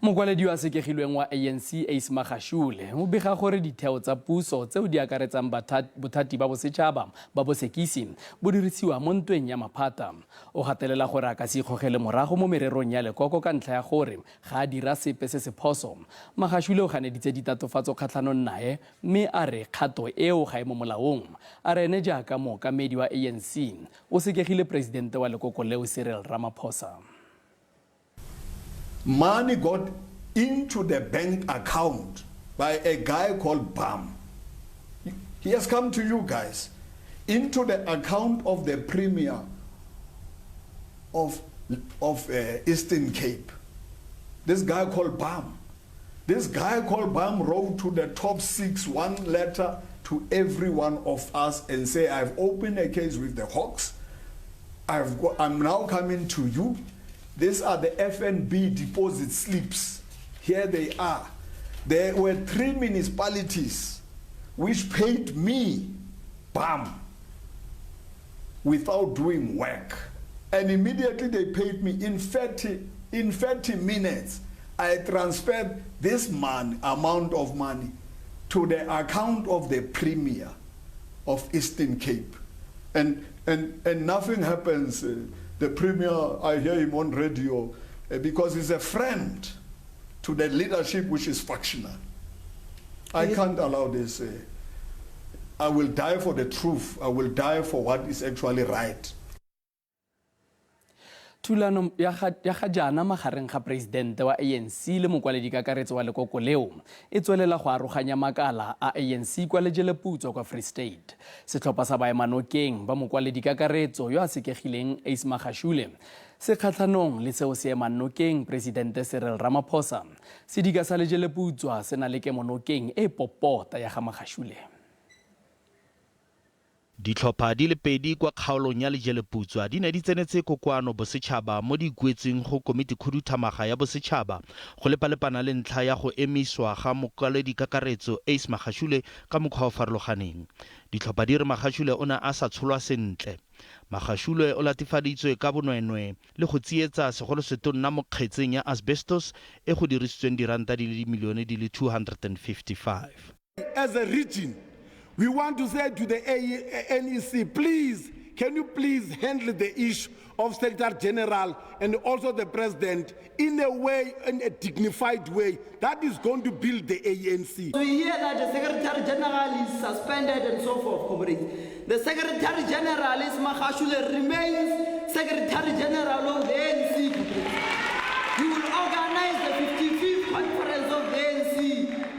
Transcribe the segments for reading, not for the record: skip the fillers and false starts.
Mokwaledi yo a sekegilweng wa ANC Ace Magashule o bega gore ditheo tsa puso tseo di akaretsang bothati ba bosetšhaba ba bosekisi bo dirisiwa mo ntweng ya maphata. O gatelela gore a ka se ikgogele morago mo mererong ya lekoko ka ntlha ya gore ga a dira sepe se se phoso. Magashule o ganeditse ditatofatso kgatlhanong nae mme a re kgato eo ga e mo molaong. A re ene jaaka mookamedi wa ANC o sekegile poresidente wa lekoko leo Cyril Ramaphosa. Money got into the bank account by a guy called Bam. He has come to you guys into the account of the premier of, of uh, Eastern Cape. This guy called Bam. This guy called Bam wrote to the top six one letter to every one of us and say, I've opened a case with the Hawks. I've got, I'm now coming to you. These are the FNB deposit slips. Here they are. There were three municipalities which paid me, bam, without doing work. And immediately they paid me in 30, in 30 minutes. I transferred this man amount of money to the account of the premier of Eastern Cape. And, and, and nothing happens. Uh, the premier, I hear him on radio, uh, because he's a friend to the leadership which is factional. I can't allow this. Uh, I will die for the truth. I will die for what is actually right. Thulano ya ga jaana magareng ga poresidente wa ANC le mokwaledi kakaretso wa lekoko leo e tswelela go aroganya makala a ANC kwa Lejeleputswa kwa Free State. Setlhopha sa baemanokeng ba mokwaledi kakaretso yo a sekegileng Ace Magashule se kgatlhanong le seo se emang nokeng Poresidente Cyril Ramaphosa. Sedika sa Lejeleputswa se na le kemonokeng e popota ya ga Magashule. Ditlhopha di le pedi kwa kgaolong ya Lejeleputswa di ne di tsenetse kokoano bosetšhaba mo di ikuetseng go Komitikhuduthamaga ya Bosetšhaba go lepalepana le ntlha ya go emiswa ga mokwaledi-kakaretso Ace Magashule ka mokgwa o farologaneng. Ditlhopha di re Magashule o ne a sa tsholwa sentle. Magashule o latefaditswe ka bonweenwee le go tsietsa segolosetonna mo kgetseng ya asbestos e go dirisitsweng diranta di le dimilione di le 255. As a region, we want to say to the NEC, please, can you please handle the issue of Secretary General and also the President in a way, in a dignified way, that is going to build the ANC. We hear that the Secretary General is suspended and so forth, comrades. The Secretary General is Magashule remains Secretary General of the ANC. He will organize the 55th conference of the ANC.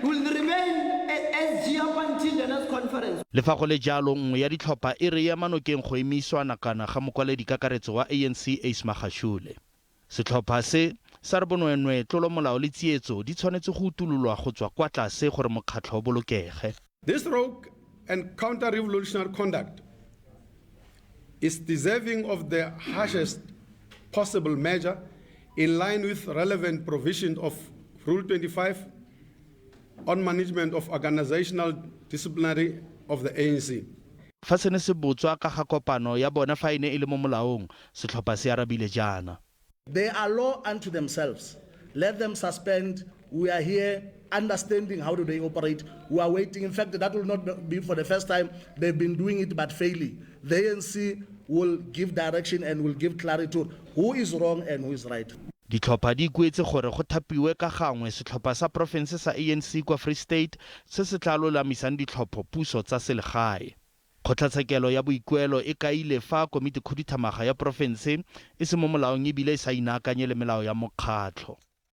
He will remain SG up until the next conference. Le fa go le jalo, nngwe ya ditlhopha e re e ema nokeng go emiswa nakwana ga mokwaledi-kakaretso wa ANC Ace Magashule. Setlhopha se, sa re bonweenwee, tlolomolao le tsietso di tshwanetse go utololwa go tswa kwa tlase gore mokgatlho o bolokege. This rogue and counter-revolutionary conduct is deserving of the harshest possible measure in line with relevant provision of Rule 25 on management of organizational disciplinary of the ANC. Fa se ne se botswa ka ga kopano ya bona fa e ne e le mo molaong, setlhopha se arabile jaana. They are law unto themselves. Let them suspend. We are here understanding how do they operate. We are waiting. In fact, that will not be for the first time. They've been doing it but failing. The ANC will give direction and will give clarity to who is wrong and who is right. Ditlhopha di ikuetse gore go thapiwe ka gangwe setlhopha sa porofense sa ANC kwa Free State se se tla lolamisang ditlhopho puso tsa selegae. Kgotlatshekelo ya boikuelo e kaile fa komitikhuduthamaga ya porofense e se mo molaong e bile e sa inaakanye le melao ya mokgatlho.